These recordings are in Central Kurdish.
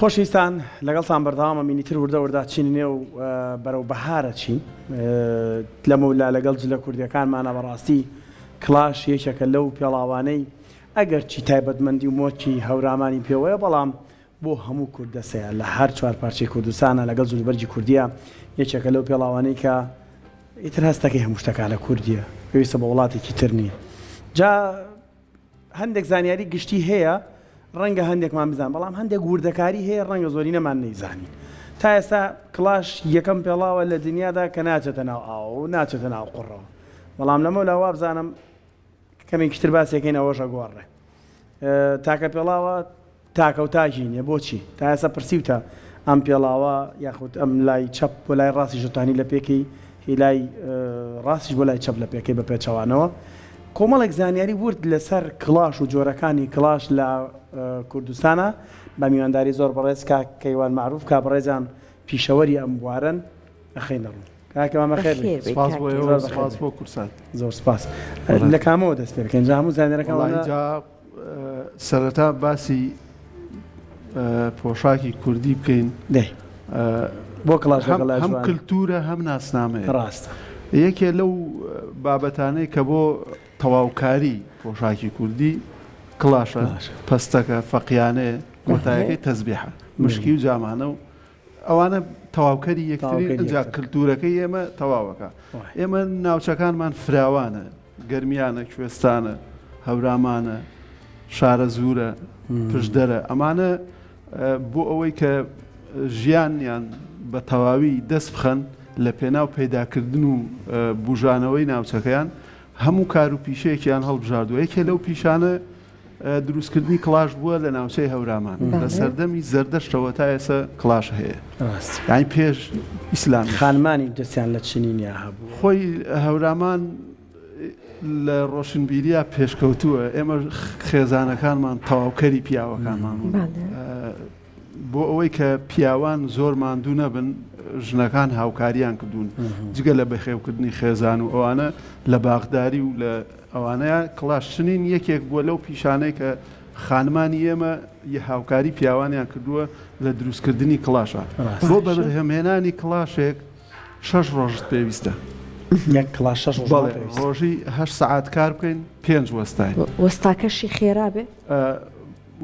خۆشەویستان لەگەڵتان بەردەوامم ئینیتر وردە وردە چینە نێو بەرەو بەهارە چین لەمەولا لەگەڵ جلە کوردیەکانمانە بەڕاستی کڵاش یەکێکە لەو پێڵاوانەی ئەگەر چی تایبەتمەندی و مۆرکی هەورامانی پێوەیە بەڵام بۆ هەموو کورد دەسەیە لە هەر چوار پارچەی کوردستانە لەگەڵ جلوبەرگی کوردیە یەکێکە لەو پێڵاوانەی کە ئیتر هەستەکەی هەموو شتەکانە کوردیە پێویستە بە وڵاتێکی تر نییە جا هەندێک زانیاری گشتی هەیە ڕەنگە هەندێکمان بزان بەڵام هەندێک وردەکاری هەیە ڕەنگە زۆرینەمان نەیزانین تا ئێستا کڵاش یەکەم پێڵاوە لە دنیادا کە ناچێتە ناو ئاوە و ناچێتە ناو قوڕەوە بەڵام لەمەولا وابزانم کەمێکی تر باسیەکەین ئەوەش ئەگۆڕێ تاکە پێڵاوە تاکە و تاکی نیە بۆچی تا ئێستا پرسیوتە ئەم پێڵاوە یاخود ئەم لای چەپ بۆ لای ڕاستیش دەتوانی لە پێکەی هی لای ڕاستیش بۆ لای چەپ لە پێکەی بە پێچەوانەوە کۆمەڵێک زانیاری ورد لەسەر کڵاش و جۆرەکانی کڵاش لە کوردستانە بە میوانداری زۆر بەڕێز کاک کەیوان مەعروف کا بەڕێزان پیشەوەری ئەم بوارەن ئەخەینە ڕوو. کاک کەمال بەخێر بێی. بەخێر بێی سپاس کاک بۆ ئێوە زۆر و بەخێر سپاس بێی. بۆ کوردسات. زۆر سپاس. لە کامەوە دەست پێ بکەین؟ جا هەموو زانیارەکان وەڵاهی وەنە جا سەرەتا باسی پۆشاکی کوردی بکەین. دەی. بۆ کڵاش هەم لەگەڵ لای هەم جوانە. کلتوورە هەم ناسنامەیە. ڕاستە. یەکێ لەو بابەتانەی کە بۆ تەواوکاری پۆشاکی کوردی کڵاشە، کڵاشە. پەستەکە، فەقیانەیە، کۆتایەکەی تەزبیحە، مشکی و جامانە و ئەوانە تەواوکەری یەکترین ئینجا کلتورەکەی ئێمە تەواوەکە ئێمە ناوچەکانمان فراوانە گەرمیانە کوێستانە هەورامانە شارەزوورە پشدەرە ئەمانە بۆ ئەوەی کە ژیانیان بە تەواوی دەست بخەن لە پێناو پەیداکردن و بژانەوەی ناوچەکەیان هەموو کار و پیشەیەکیان هەڵبژاردووە یەکێ لەو پیشانە دروستکردنی کڵاش بووە لە ناوچەی هەورامان لە سەردەمی زەردەشتەوە تا ئێستا کڵاش هەیە یانی پێش ئیسلام خانمانی دەستیان لە چنینیا هەبوو. خۆی هەورامان لە ڕۆشنبیریا پێشکەوتووە ئێمە خێزانەکانمان تەواوکەری پیاوەکانمان بوون بۆ ئەوەی کە پیاوان زۆر ماندوو نەبن ژنەکان هاوکاریان کردوون جگە لە بەخێوکردنی خێزان و ئەوانە لە باخداری و لە ئەوانەیە کڵاش چنین یەکێک بووە لەو پیشانەی کە خانمانی ئێمە هاوکاری پیاوانیان کردووە لە دروستکردنی کڵاشە بۆ بەبرهەمهێنانی کڵاشێک شەش ڕۆژت پێویستە. یەک کڵاش شەش ڕۆژ بەڵێ ڕۆژی هەشت سەعات کار بکەین پێنج وەستاین. وەستاکەشی خێرا بێ؟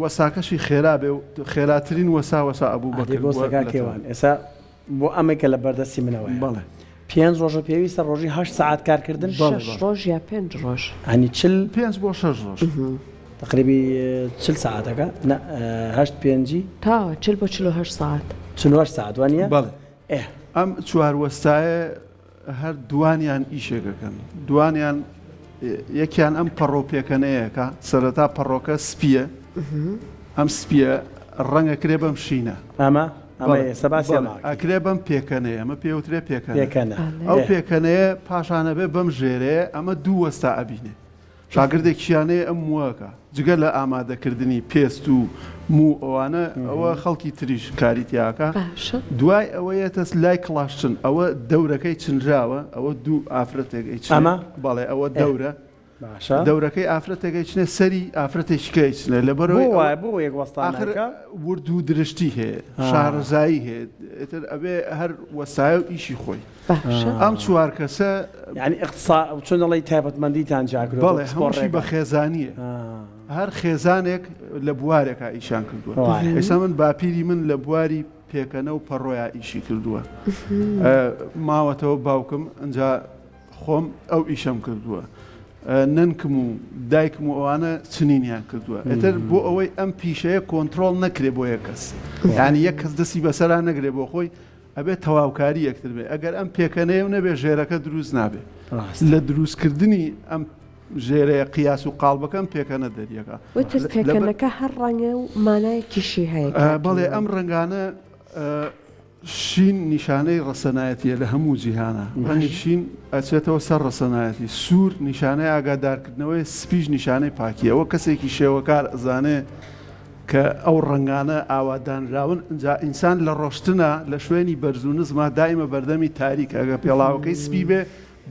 وەساکەشی خێرا بێ و خێراترین وەسا وەسا ئەبوبەکر بووە لە کاک کەیوان ئێستا بۆ ئەمەی کە لە بەردەستی منەوەیە بەڵێ. پێنج ڕۆژە پێویستە ڕۆژی هەشت سەعات کارکردن؟ بەڵێ شەش بەڵێ. ڕۆژ یا پێنج ڕۆژ؟ یانی چل. پێنج بۆ شەش ڕۆژ. تەقریبی چل سەعاتەکە نا هەشت پێنجی. تەواوە چل بۆ 48 سەعات. 48 سەعات وانییە؟ بەڵێ. ئێ. ئەم چوار وەستایە هەر دوانیان ئیشێک ئەکەن دوانیان یەکیان ئەم پەڕۆ پێکەنەیەکە سەرەتا پەڕۆکە سپیە ئەم سپیە ڕەنگە کرێ بەم شینە ئەمە ئەمە ئێستا باسی ئەمە ئەکرێ بەم پێکەنەیە ئەمە پێوترێ پێکەنە پێکەنە ئەو پێکەنەیە پاشانە بێ بەم ژێرەیە ئەمە دوو وەستا ئەبینێ شاگردێکیان هەیە ئەم مووەکە جگە لە ئامادەکردنی پێست و موو ئەوانە ئەوە خەڵکی تریش کاری تیاکە باشە. دوای ئەوە یەتە لای کڵاشچن ئەوە دەورەکەی چنراوە ئەوە دوو ئافرەتێک ئەیچنێ ئەمە؟ بەڵێ ئەوە دەورە باشە. دەورەکەی ئافرەتێک ئەیچنێ سەری ئافرەتێکی کە ئەیچنێ بۆ لەبەرئەوەی ئەوە وایە بۆ یەک وەستا ئاخر ناکا؟ ورد و درشتی هەیە شارەزایی هەیە ئیتر ئەبێ هەر وەستایە و ئیشی خۆی. باشە. ئەم چوار کەسە. یانی ئیقتسا چۆن دەڵێی تایبەتمەندیتان جیا کردووە بەڵێ هەمووشی بە خێزانییە هەر خێزانێک لە بوارێکا ئیشیان کردووە ئێستا من باپیری من لە بواری پێکەنە و پەڕۆیا ئیشی کردووە ماوەتەوە باوکم ئەجا خۆم ئەو ئیشەم کردووە نەنکم و دایکم و ئەوانە چنینیان کردووە ئەتر بۆ ئەوەی ئەم پیشەیە کۆنتترۆل نەکرێ بۆ یەک کەس یعنی یەک کەس دەستی بەسەرا نەگرێ بۆ خۆی ئەبێت تەواوکاری یەکتر بێ ئەگەر ئەم پێکەنەیە و نەبێ ژێرەکە دروست نابێ لە دروستکردنی ئەم ژێرەیە قیاس و قاڵبەکەم پێکەنە دەریەکە وتت پێکەنەکە هەر ڕەنگە و مانایەکیشی هەیە بەڵێ ئەم ڕەنگانە شین نیشانەی ڕەسەنایەتیە لە هەموو جیهانە ڕەنگی شین ئەچێتەوە سەر ڕەسەنایەتی سوور نیشانەی ئاگادارکردنەوەی سپیش نیشانەی پاکیەوە کەسێکی شێوەکار ئەزانێ کە ئەو ڕەنگانە ئاوا دانراون ئینجا ئینسان لە ڕۆشتنا لە شوێنی بەرز و نزما دایمە بەردەمی تاریکە ئەگەر پێڵاوەکەی سپی بێ.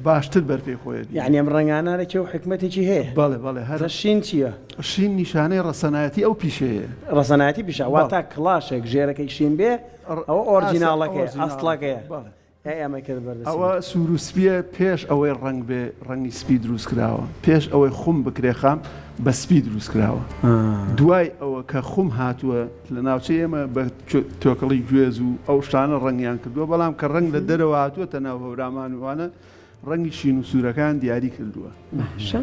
باشتر بەرپێی خۆی ئەبینێ. یەعنی ئەم ڕەنگانە لە کێ و حیکمەتێکی هەیە؟ بەڵێ بەڵێ هەر. جا شین چییە؟ شین نیشانەی ڕەسەنایەتی ئەو پیشەیەیە. ڕەسەنایەتی پیشە بەڵێ. واتە کڵاشێک ژێرەکەی شین بێ ئەوە ئۆرجیناڵەکەیە ئەسڵەکەیە. بەڵێ. ئەی ئەمە کرد بەردەسی ئەوە سوور و سپییە پێش ئەوەی ڕەنگ بێ ڕەنگی سپی دروست کراوە پێش ئەوەی خوم بکرێ خام بە سپی دروست کراوە دوای ئەوە کە خوم هاتووە لە ناوچەی ئێمە بە تۆکڵی گوێز و ئەو شتانە ڕەنگیان کردووە بەڵام کە ڕەنگ لە دەرەوە هاتووەتە ناو هەورامان و وانە ڕەنگی شین و سوورەکان دیاری کردووە. باشە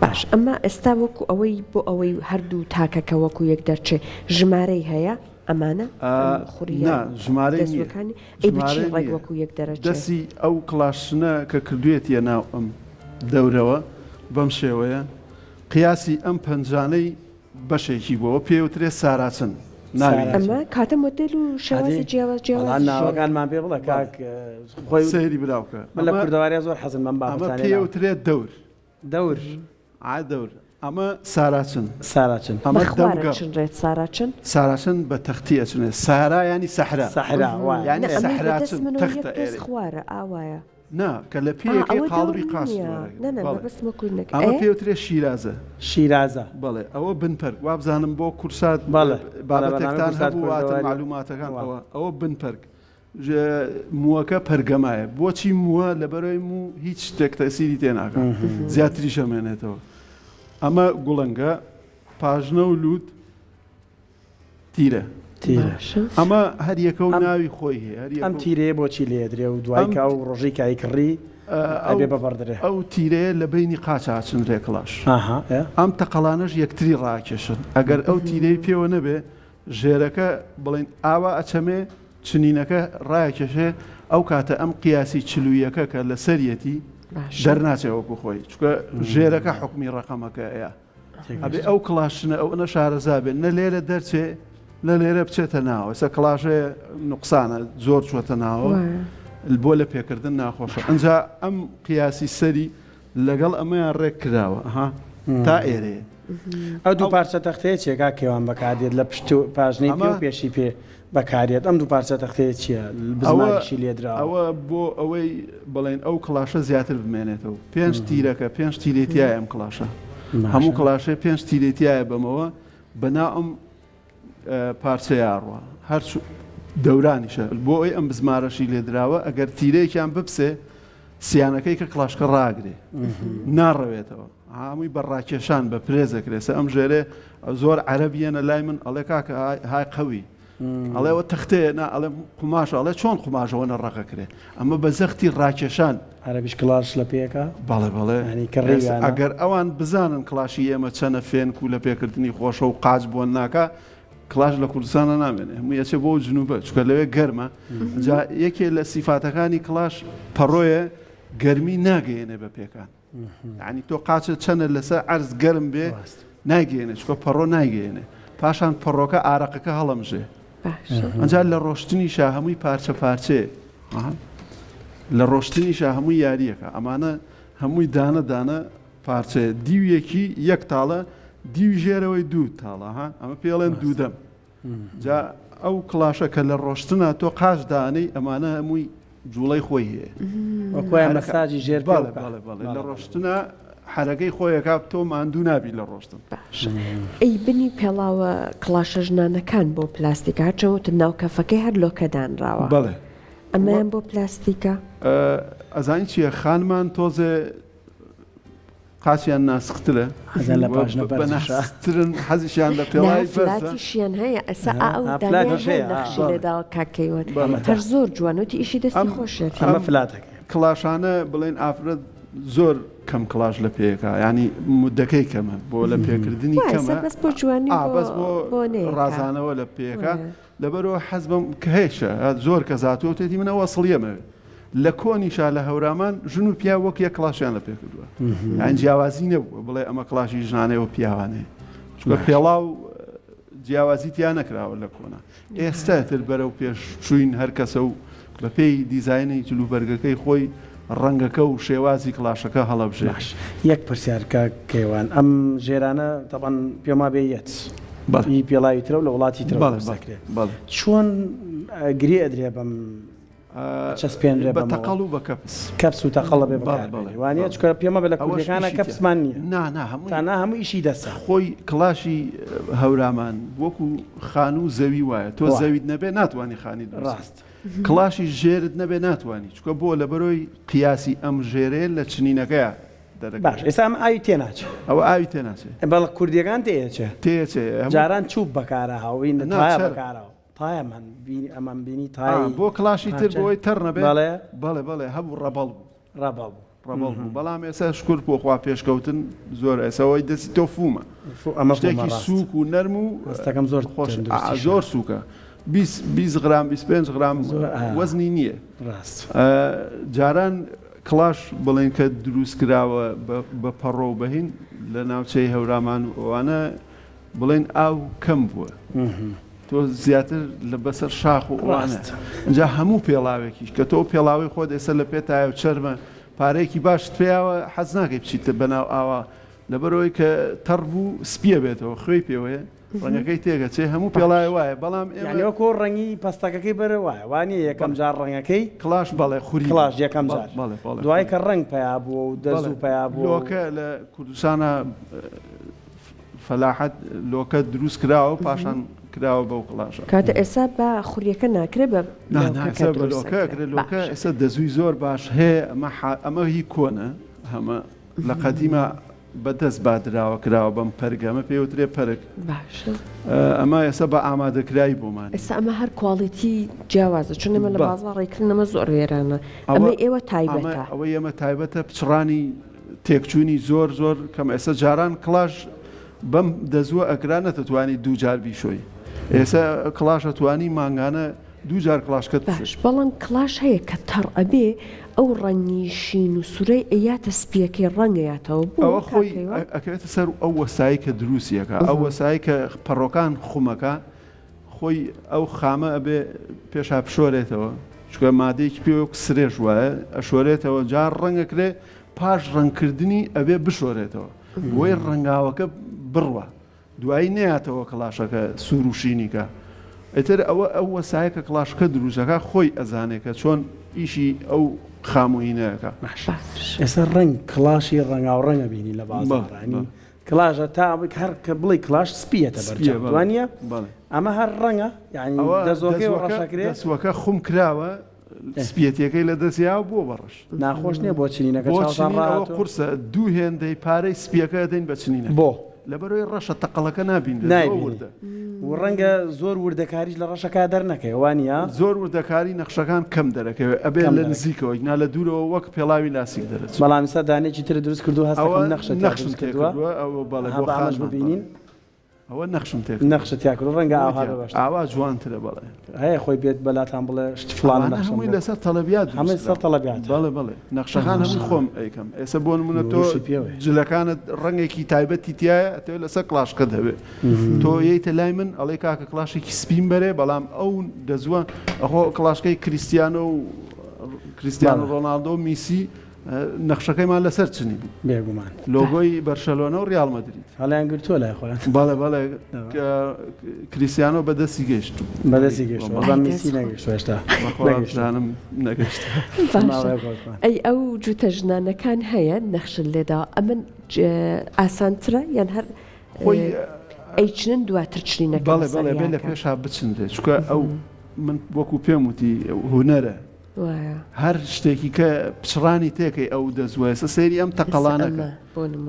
باش ئەمە ئێستا وەکو ئەوەی بۆ ئەوەی هەردوو تاکەکە وەکو یەک دەرچێ ژمارەی هەیە ئەمانە ئەم خوریە نا ژمارەی نییە دەزووەکانی ئەی بە چی ژمارەی ڕێک نییە وەکو یەک دەرەچێ؟ دەستی ئەو کڵاشنە کە کردوویەتیە ناو ئەم دەورەوە بەم شێوەیە قیاسی ئەم پەنجانەی بەشێکی بۆ پێ وترێ ساراچن ناوی. ئەمە کاتە مۆدێل و شێوازی ئەدی جیاواز وەڵا جیاوازیش هەیە. ناوەکانمان پێ بڵێ کاک خۆی سەیری برا بکە من لە ئەمە کوردەواریا زۆر حەزم بەم ئەمە بابەتانەی پێ ناوە. وترێ دەور. دەور. ئا دەور. ئەمە ساراچن. ساراچن. ئەمە بە خوارە دەمگەڕ. چنرێت ساراچن؟ ساراچن بە تەختی ئەچنێ. سارا یانی سەحرا. سەحرا وایە. یانی نا ئەمەی بە دەست سەحراچن منەوە یەک تەختە دەست ئێرەی. خوارە ئا وایە. نا کە لە ئا پێیەکەی ئەوە دەور قاڵبی قاچ نییە. وەرەگرێ. نا نا بەڵێ. مەبەستم وەکو نەک ئەمە ئێ؟ پێ وترێ شیرازە. شیرازە. بەڵێ ئەوە بن پەرگ. وابزانم بۆ کورسات بەڵێ. بەڵێ بەرنامەی بابەتێکتان کورسات هەبوو واتن کوردەواری. مەعلوماتەکان وا. ئەوە ئەوە بن پەرگ. مووەکە پەرگەمایە. بۆچی مووە؟ لەبەرئەوەی موو هیچ شتێک تەئسیری تێ ناکا زیاتریش ئەمێنێتەوە. ئەمە گوڵنگە، پاژنە و لووت تیرە. تیرە. باشە. ئەمە هەر یەکە و ئەم ناوی خۆی هەیە، هەر یەکە ئەم و تیرەیە بۆچی لێ ئەدرێ و دوای ئەم کە ئەو ڕۆژەی کە ئەیکڕی ئەو ئەبێ ببڕدرێ؟ ئەو تیرەیە لە بەینی قاچ ئاچنرێ کڵاش. ئاها ئێ. ئەم تەقەڵانەش یەکتری ڕاکێشن. ئەگەر ئەو تیرەی پێوە نەبێ ژێرەکە بڵێین ئاوا ئەچەمێ چنینەکە ڕایەکێشێ ئەو کاتە ئەم قیاسی چلویەکە کە لەسەریەتی دەرناچێ وەکو خۆی چونکە ژێرەکە حوکمی ڕەقەمەکە ئەیا ئەبێ ئەو کڵاشنە ئەو نە شارەزا بێ نە لێرە دەرچێ نە لێرە بچێتە ناوە ئێستا کڵاشێ نوقسانە زۆر چوەتە ناوە بۆ لە پێکردن ناخۆشە ئەجا ئەم قیاسی سەری لەگەڵ ئەمەیان ڕێک کراوە ئەها تا ئێرەیە. ئەو دوو پارچە تەختەیە چیە کاک کەیوان بەکاردێت لە پشت و پاژنەی پێ و پێشی پێ بەکاردێت ئەم دوو پارچە تەختەیە چیە بزماریشی لێدراوە؟ ئەوە بۆ ئەوەی بڵێن ئەو کڵاشە زیاتر بمێنێتەوە پێنج تیرەکە پێنج تیرەی تیایە ئەم کڵاشە هەموو کڵاشێ پێنج تیرەی تیایە بەمەوە بەناو ئەم پارچەیە ئەڕوا هەر دەورانیشە بۆ ئەوەی ئەم بزمارەشی لێدراوە ئەگەر تیرەیەکیان بپسێ سیانەکەی کە کڵاشکە ڕاگرێ ناڕەوێتەوە هەمووی بە ڕاکێشان بە پرێزەکرێ سە ئەم ژێرێ زۆر عەرەبیەنە لای من ئەڵێ کاکە های قەوی ئەڵێ ئەوە تەختەیە نا ئەڵێ قوماشە ئەڵێ چۆن قوماشەوە نەڕەقەکرێ ئەمە بە زەختی ڕاکێشان. عەرەبیش کڵاش لە پێکا؟ بەڵێ بەڵێ یانی کڕیویانە؟ ئەگەر ئەوان بزانن کڵاشی ئێمە چەنە فێنک و لە پێکردنی خۆشە و قاچ بۆن ناکا کڵاش لە کوردستانا نامێنێ هەمووی ئەچێ بۆ جنوبە چونکە لەوێ گەرمە جا یەکێ لە سیفاتەکانی کڵاش پەڕۆیە گەرمی ناگەیەنێ بە پێکان. یانی تۆ قاچت چەنە لەسەر عەرز گەرم بێ نایگەێنێ چکە پەڕۆ نایگەێنێ پاشان پەڕۆکە ئارەقەکە هەڵەمژێ ئەجا لە ڕۆشتنیشا هەمووی پارچە پارچێ لە ڕۆشتنیشا هەمووی یاریەکە ئەمانە هەمووی دانە دانە پارچەیە دیویەکی یەک تاڵە دیوی ژێرەوەی دوو تاڵە ها ئەمە پێڵێن دوودەم جا ئەو کڵاشە کە لە ڕۆشتنا تۆ قاچ دانەی ئەمانە هەمووی جوڵەی خۆی هەیە وەکوایە مەساجی ژێر پێ بەڵێ بکا. بەڵێ بەڵێ لە ڕۆشتنا حەرەکەی خۆیەکا تۆ ماندوو نابی لە ڕۆشتن. باشە ئەی بنی پێڵاوە کڵاشە ژنانەکان بۆ پلاستیکە هەرچەند وتت ناو کەفەکەی هەر لۆکە دانراوە بەڵێ ئەمەیان بۆ پلاستیکە؟ ئەزانی چیە خانمان تۆزێ قاچیان ناسکترە حەزیان لە پاژنە بەرزیشە. بەناسکترن حەزیشیان لە پێڵاوی بەرزە. فلاتیشیان هەیە ئەسا ئا ئەو دانەیان هەیە نەخشی لێداوە کاک کەیوان هەر زۆر جوان وتی ئیشی دەستی خۆشیەتی. ئەمە فلاتەکەیە. کڵاشانە بڵێن ئافرەت زۆر کەم کڵاش لە پێیەکا یانی مودەکەی کەمە بۆ لە پێکردنی کەمە بەس بۆ جوانی ئا بەس بۆ ڕازانەوە لە پێیەکا لەبەرئەوە حەز بەم کە هەیشە زۆر کەس هاتووە وتێتی من ئەو ئەسڵیەمەوێ لە کۆنیشا لە هەورامان ژن و پیاو وەک یەک کڵاشیان لە پێ کردووە یان جیاوازی نەبووە بڵێ ئەمە کڵاشی ژنانەیە و پیاوانەیە چونکە پێڵاو جیاوازی تیا نەکراوە لە کۆنا ئێستا تر بەرەو پێش چوین هەر کەسە و بەپێی دیزاینی جلوبەرگەکەی خۆی ڕەنگەکە و شێوازی کڵاشەکە هەڵەبژێ. باش یەک پرسیار کاک کەیوان ئەم ژێرانە تەبعەن پێم وابێ یەت بەڵێ. ی پێڵاوی ترە و لە وڵاتی ترەوە بەڵێ دروست بەڵێ دەکرێ بەڵێ. چۆن گرێ ئەدرێ بەم. ئەچەسپێنرێ بە تەقەڵ و بە کەپس. کەپس و تەقەڵ ئەبێ بەکار بێنی وانیە؟ چونکە پێم وابێ لە کوردیەکانا کەپسمان نیە. نا نا هەمووی تا نا هەموو ئیشی دەسە. خۆی کڵاشی هەورامان وەکو خانوو زەوی وایە تۆ زەویت نەبێ ناتوانی خانی دروست کەی. ڕاست. کڵاشی ژێرت نەبێ ناتوانی چونکە بۆ لەبەرۆی قیاسی ئەم ژێرەیە لە چنینەکەیا دەرەکەوێ. باش ئێستا ئەمە ئاوی تێ ناچێ. ئەوە ئاوی تێ ناچێ. بەڵێ کوردیەکان تێ ئەچێ. تێ ئەچێ هەموو. جاران چوب بەکارە هاوین نا تایە چەرم. بەکارەوە. تایە من بینی ئەمەم بینی ئا تای بۆ کڵاشی تر پارچە بۆی تەڕ نەبێ؟ بەڵێ. بەڵێ بەڵێ هەبوو ڕەبەڵ بوو. ڕەبەڵ بوو. ڕەبەڵ بوو بەڵام ئێستا شکور بۆ خوا پێشکەوتن زۆرە ئێستا ئەوەی دەستی تۆ فوومە فو ئەمە فوومە شتێکی ڕاست. سووک و نەرم و هەستەکەم زۆر خۆش ئا تەندروستیشە. زۆر سووکە 20 20 غرام 25 غرام زۆر ئا وەزنی نییە. ڕاست. جاران کڵاش بڵێن کە دروست کراوە بە بە پەڕۆ و بە هین لە ناوچەی هەورامان و ئەوانە بڵێن ئاو کەم بووە تۆ زیاتر لە بەسەر شاخ و ئەوانە ئینجا هەموو پێڵاوێکیش کە تۆ پێڵاوی خۆت ئێستا لە پێتایە و چەرمە پارەیەکی باشت پێیاوە حەز ناکەی بچیتە بەناو ئاوا لەبەرەوەی کە تەڕ بوو سپیە بێتەوە خوێی پێوەیە ڕەنگەکەی تێگەچێ هەموو پێڵاوێ وایە بەڵام ئێمە یانی وەکۆ ڕەنگی پەستەکەکەی بەرە وایە وانیە یەکەم جار ڕەنگەکەی کڵاش بەڵێ خوری کڵاش یەکەم جار بەڵێ بەڵێ دوای کە ڕەنگ پەیا بووە و بەڵێ دەزوو پەیا بووە و لۆکە لە کوردستانا فەلاحەت لۆکە دروست کراوە پاشان کراوە بەو کڵاشە. کاتە ئێسا بە خوریەکە ناکرێ بە نا نا لۆکەکە ئێستا بە دروست لۆکە ئەکرێ ئەکرێ لۆکە باشە. ئێستا دەزووی زۆر باش هەیە ئەمە حا ئەمە هی کۆنە هەمە لە قەدیما بە دەست بادراوە کراوە بەم پەرگە ئەمە پێی وترێ پەرگ باشە. ئەمە ئێستا بە ئامادەکرای بۆمان. ئێستا ئەمە هەر quality جیاوازە چون ئێمە لە بە. بازاڕی کردن ئەمە زۆر وێرانە ئەوە ئەمەی ئێوە ئەمە تایبەتە. ئەوەی ئێمە تایبەتە پچڕانی تێکچوونی زۆر زۆر کەمە ئێستا جاران کڵاش بەم دەزووە ئەکرا نەتەتوانی دوو جار بیشۆی ئێستا کڵاش ئەتوانی مانگانە دوو جار کڵاشکەت باش بشۆی. بەڵام کڵاش هەیە کە تەڕ ئەبێ ئەو ڕەنگی شین و سورەی ئەیاتە سپیەکەی ڕەنگ ئەیاتەوە بۆ ئەوە کاک خۆی هیوا؟ ئەکەوێتە سەر ئەو وەسایی کە دروستی ئەکا ئەو وەسایی کە پەڕۆکان خومەکا خۆی ئەو خامە ئەبێ پێشا بشۆرێتەوە چونکە مادەیەکی پێ وەک سرێش وایە ئەشۆرێتەوە جا ڕەنگەکرێ پاش ڕەنگکردنی ئەبێ بشۆرێتەوە بۆی ڕەنگاوەکە بڕوا دوایی نەیاتەوە کڵاشەکە سوور و شینی کە ئیتر ئەوە ئەو وەسایە کە کڵاشەکە دروستەکە خۆی ئەزانێ کە چۆن ئیشی ئەو خام و هینەکە. باشە ئێستا ڕەنگ کڵاشی ڕەنگاو ڕەنگە بینی لە بازاڕ کڵاشە تا هەر کە بڵێی کڵاش سپیەتە بەر سپیە چاو بەڵێ وانیە بەڵێ. ئەمە هەر ڕەنگە یعنی ئەوە دەزۆکەی و دەزوەکە ڕەشەکرێ دەزوەکە خوم کراوە سپیەتیەکەی لە دەست یاوە بووە بە ڕەش. ناخۆش نییە بۆ چنینەکە بۆ چاوتان چنین ئەوە ڕاهاتوو؟ قورسە دوو هێندەی پارەی سپیەکە ئەدەین بە چنینەکە. بۆ؟ لەبەرئەوەی ڕەشە تەقەڵەکە نابینرێت زۆر نایبینی وردە. و ڕەنگە زۆر وردەکاریش لە ڕەشەکە دەرنەکەوێ وانیە؟ زۆر وردەکاری نەخشەکان کەم دەرەکەوێ ئەبێ کەم لە دەرەکەوێ. نزیکەوە نا لە دوورەوە وەک پێڵاوی لاسیک دەرەچێ. بەڵام ئیستا دانەیەکی ترت دروست کردووە ئەوە هەستەکەم نەخشت تیا نەخشم دروست تێ کردووە. کردووە ئەوە بەڵێ ئەها بۆ با ئەمەش خانمان بەڵێ. ببینین. ئەوە نەخشم تێ کردووە. نەخشت تیا کردووە ڕەنگە ئەوە ئاوها تیا بێ باشتر. ئاوا جوانترە بەڵێ. هەیە خۆی بێت بەلاتان بڵێ شت فڵانە ئەوانە نەخشم هەمووی بۆ لەسەر تەڵەبیات دروست هەمووی لەسەر کراون. تەڵەبیاتە. بەڵێ بەڵێ نەخشەکان هەمووی خۆم ئەیکەم ئێستا بۆ نموونە تۆ نووریشی پێوەیە. جلەکانت ڕەنگێکی تایبەتی تیایە ئەتەوێ لەسەر کڵاشکەت هەبێ تۆ یەیتە لای من ئەڵێی کاکە کڵاشێکی سپیم بەرێ بەڵام ئەو دەزووە ئەخۆ کڵاشکەی کریستیانۆ و کریستیانۆ بەڵێ. ڕۆناڵدۆ و میسی نەخشەکەیمان لەسەر چنی بوو. بێگومان. لۆگۆی بەرشەلۆنە و ڕیاڵ مەدرید. هەڵیان گرتووە لای خۆیان. بەڵێ بەڵێ کە کریستیانۆ بە دەستی گەیشت. بە دەستی گەیشت. بەڵام میسی نەگەیشت هێشتا. بەخوا بزانم نەگەیشت. باشە ئەی ئەو جووتە ژنانەکان هەیە نەخشت لێداوە ئەمن ئاسانترە یان هەر خۆی ئەیچنن دواتر چنینەکە بەڵێ بەڵێ بێ لە پێشا بچنرێ چونکە ئەو من وەکو پێم وتی هونەرە هەر شتێکی کە پچڕانی تێکەی ئەو دەزووە ئێستا سەیری ئەم تەقەڵانە کە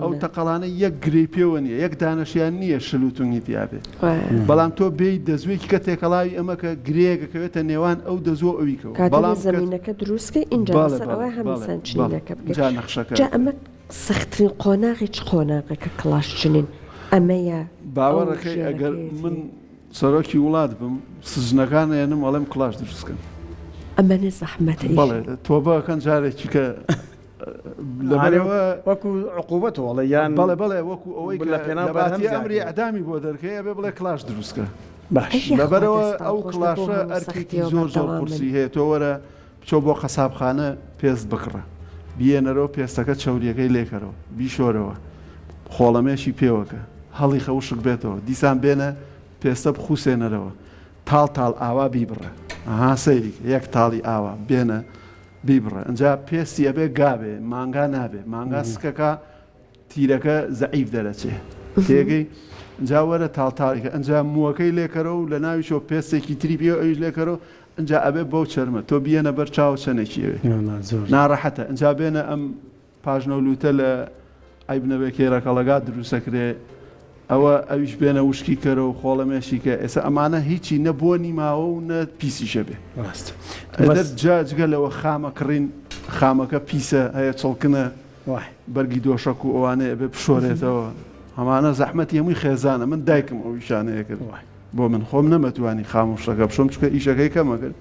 ئەو تەقەڵانە یەک گرێی پێوە نییە یەک دانەشیان نییە شل و تونگی تیا بێ بەڵام تۆ بێی دەزووێکی کە تێکەڵاوی ئەمە کە گرێیەکە کەوێتە نێوان ئەو دەزووە ئەوی کەوە بەڵام زەمینەکە دروستکەی ئینجا لەسەر ئەوە هەمیسان چنینەکە بکەی جا نەخشەکە جا ئەمە سەختترین قۆناغی چ قۆناغێکە کڵاش چنین ئەمەیە باوەڕەکەی ئەگەر من سەرۆکی وڵات بم سجنەکان ئەیەنم ئەڵێم کڵاش دروست کەن. ئەمەنە زەحمەتە ئیش. بەڵێ تۆبە ئەکەن جارێکی کە لەبەرەوە وەکو عقوبەت وەڵێ یان بەڵێ بەڵێ وەکو ئەوەی لە پێناو لە بەرهەم باتی ئەمری زیادکردن. ئیعدامی بۆ دەرکەی ئەبێ بڵێ کڵاش دروست کە. باش. ئەی یاخوا لەبەرەوە دەستان ئەو خۆش بێ بۆ کڵاشە هەموو ئەرکێکی سەختیەوە زۆر زۆر بەردەوامن. قورسی هەیە تۆ وەرە بچۆ بۆ قەسابخانە پێست بکڕە بیێنەرەوە پێستەکە چەوریەکەی لێکەرەوە بیشۆرەوە خۆڵەمێشی پێوەکە هەڵیخە وشک بێتەوە دیسان بێنە پێستە بخوسێنەرەوە تاڵ تاڵ ئاوا بیبڕە. ئەها سەیری کە یەک تاڵی ئاوا بێنە بیبڕە ئەجا پێستی ئەبێ گابێ مانگا نابێ مانگا سکەکە تیرەکە زەعیف دەرەچێ تێگەی ئەجا وەرە تاڵتاڵیکە ئەجا مووەکەی لێکەرەوە و لە ناویشەوە پێستێکی تری پێ ئەویش لێکەرەوە ئەجا ئەبێ بەو چەرمە تۆ بیەنە بەر چاو چەنێکی ئەوێ ناڕەحەتە ئەجا بێنە ئەم پاژنەو لوتە لە عەیب نەبێ کەی ڕەکەڵەگا دروسەکرێ ئەوە ئەویش بێنە وشکی کەرە و خۆڵەمێشی کە ئێستا ئەمانە هیچی نە بۆنی ماوە و نە پیسیشە بێ ڕاست بەس جا جگە لەوە خامە کڕین خامەکە پیسە هەیە چڵکنە بەرگی دۆشەک و ئەوانەیە ئەبێ بشۆرێتەوە ئەمانە زەحمەتی هەمووی خێزانە من دایکم ئەو ئیشانەیە کرد بۆ من خۆم نەمەتوانی خامە شتەکە بشۆم چونکە ئیشەکەی کەمە کرد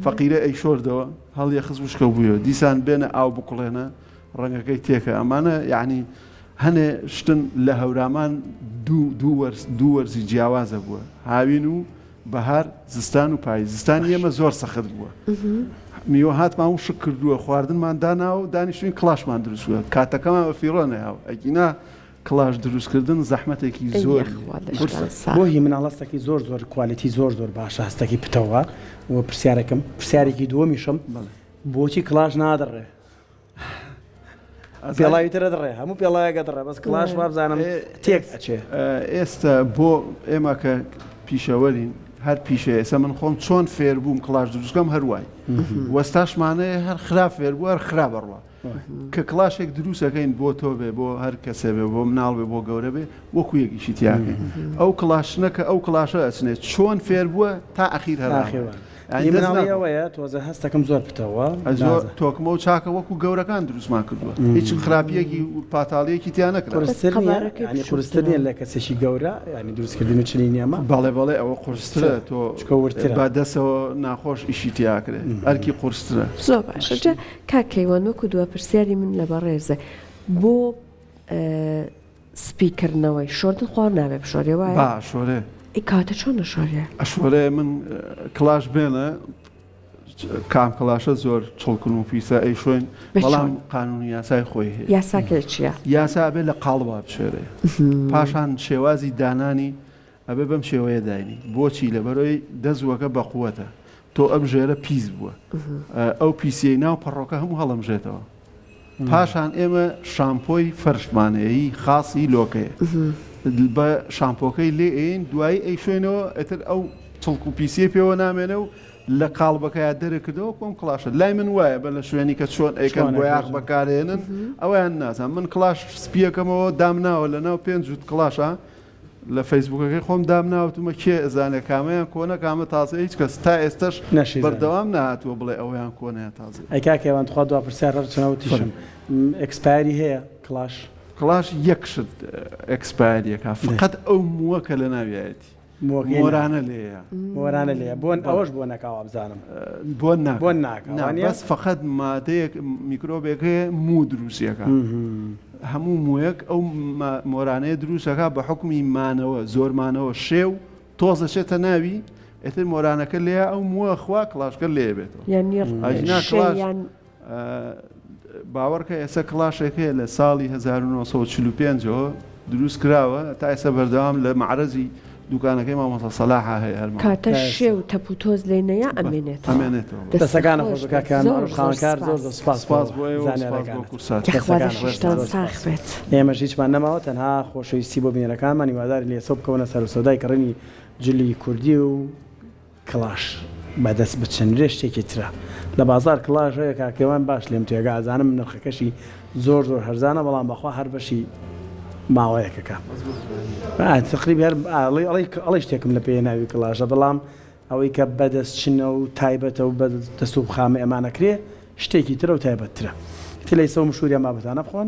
فەقیرە ئەیشۆردەوە هەڵیەخست وشکەو بوویەوە دیسان بێنە ئاو بکوڵێنە ڕەنگەکەی تێکە ئەمانە یعنی هەنێ شتن لە هەورامان دوو دوو وەرز دوو وەرزی جیاوازە بووە هاوین و بەهار زستان و پاییز زستانی ئێمە زۆر سەخت بووە میوە هاتمان وشک کردووە خواردنمان داناوە و دانیشتوین کڵاشمان دروست بووە کاتەکەمان بە فیڕۆ نەیاوە ئەگینا کڵاش دروستکردن زەحمەتێکی ئەی زۆری یاخوا قورسە. لەشتان ساغ. بۆ هی مناڵ هەستەکەی زۆر زۆر quality زۆر زۆر باشە هەستەکەی پتەوە و پرسیارەکەم پرسیارێکی دووەمیشم بەڵێ. بۆچی کڵاش نادڕێ ئەزانی پێڵاوی تر ئەدڕێ هەموو پێڵاوێک ئەدڕێ بەس کڵاش وابزانم تێک ئەچێ. ئێستا بۆ ئێمە کە پیشەوەرین هەر پیشەیە ئێستا من خۆم چۆن فێر بووم کڵاش دروست کەم هەر وای وەستاشمانەیە هەر خراپ فێر بوو هەر خراپ ئەڕوا کە کڵاشێک دروست ئەکەین بۆ تۆ بێ بۆ هەر کەسێ بێ بۆ مناڵ بێ بۆ گەورە بێ وەکو یەک ئیشی تیاکەین ئەو کڵاشنە کە ئەو کڵاشە ئەچنێ چۆن فێر بووە تا ئەخیر هەر ئاخیوە یانی مناڵی ئەوەیە تۆزە هەستەکەم زۆر پتەوە زۆر تۆکمە و چاکە وەکو گەورەکان دروستمان کردووە هیچ خراپیەکی و پاتاڵیەکی تیا نەکرا قورستر نییە یانی قورستر نییە لە کەسێکی گەورە یانی دروستکردنی چنینی ئەمە بەڵێ بەڵێ ئەوە قورسترە تۆ چکە وردترە بە دەسەوە ناخۆش ئیشی تیاکرێ ئەرکی قورسترە زۆر باشە جا کاک کەیوان وەکو دوا پرسیاری من لە بەڕێزە بۆ سپی کردنەوەی شۆردن خوار نابێ بشۆرێ وایە؟ با ئەشۆرێ. ئەی کەواتە چۆن ئەشۆرێ؟ ئەشۆرێ من کڵاش بێنە کام کڵاشە زۆر چڵکن و پیسە ئەیشۆین بەڵام قانونی یاسای خۆی هەیە. یاساکەی چییە؟ یاسا ئەبێ لە قاڵبا بشێرێ پاشان شێوازی دانانی ئەبێ بەم شێوەیە داینی بۆچی لەبەرئەوەی دەزووەکە بەقوەتە تۆ ئەم ژێرە پیس بووە ئەو پیسیەی ناو پەڕۆکە هەموو هەڵەمژێتەوە پاشان ئێمە شامپۆی فەرشمان هەیە هی خاصی لۆکەیە بە شامپۆکەی لێ ئەین دوایی ئەیشۆینەوە ئیتر ئەو چڵک و پیسیەی پێوە نامێنێ و لە قاڵبەکەیا دەرەکردەوە کۆم کڵاشە لای من وایە بە لە شوێنی کە چۆن ئەیکەن بۆیاخ بەکارێنن ئەویان نازانم من کڵاش سپیەکەمەوە دامناوە لە ناو پێنج جووت کڵاشە لە فەیسبوکەکەی خۆم دامناوە وتومە کێ ئەزانێ کامەیان کۆنە کامە تازەیە هیچ کەس تا ئێستەش بەردەوام نەهاتووە بڵێ ئەوەیان کۆنە یان تازەیە. ئەی کاک هێوان تخوا دوا پرسیار هەر چەنە وتیشم expire ی هەیە کڵاش؟ کڵاش یەک شت expire ی ئەکا فقط ئەو مووە کە لەناویایەتی. مۆرانە لێیە. مۆرانە لێیە بۆن ئەوەش بۆن ئەکا وابزانم. بۆن ناکا. بۆن ناکا نا وانیە؟ بەس فەقەت مادەیەک میکرۆبێک هەیە موو دروستی ئەکا. هەموو موویەک ئەو مۆرانەیە دروست ئەکا بە حوکمی مانەوە زۆر مانەوە شێ و تۆز ئەچێتە ناوی ئیتر مۆرانەکە لێیە ئەو مووە خوا کڵاشکە لێ ئەبێتەوە. یانی ئەگینا شێ کڵاش یان باوەڕکە ئێستا کڵاشێک هەیە لە ساڵی 1945 ەوە دروست کراوە تا ئێستا بەردەوام لە مەعرەزی دوکانەکەی مامۆستا سەلاحا هەیە هەر ماوە. کاتە شێ و تەپ و تۆز لێ نەیا ئەمێنێتەوە. ئەمێنێتەوە. دەستت دەستەکانت خۆش خۆش بێت بێت کاک کاک زۆر مەعروف زۆر خاوەنکار زۆر سپاس. زۆر سپاس بۆ سپاس بۆ ئێوە و سپاس بۆ زانیارەکانت. کورسات. یاخوا دەستەکانت خۆش لەشتان زۆر ساغ سپاس. بێت. ئێمەش هیچمان نەماوە تەنها خۆشەویستی بۆ بینەرەکانمان هیوادارین لە ئێستەوە بکەونە سەروسەودای کڕینی جلی کوردی و کڵاش بەدەست بچنرێ شتێکی ترە لە بازاڕ کڵاش هەیە کاک کەیوان باش لێم تێگا ئەزانم نرخەکەشی زۆر زۆر هەرزانە بەڵام بەخوا هەر بەشی ماوەیەکەکە تقریب هەر ئەڵێ شتێکم لە پێ ناوی کڵاشە بەڵام ئەوەی کە بەدەست چنە و تایبەتە و بە دەست و خامە ئەمانەکرێ شتێکی ترە و تایبەتترە تلەی سەو مشوریان بابەتانە بخۆن.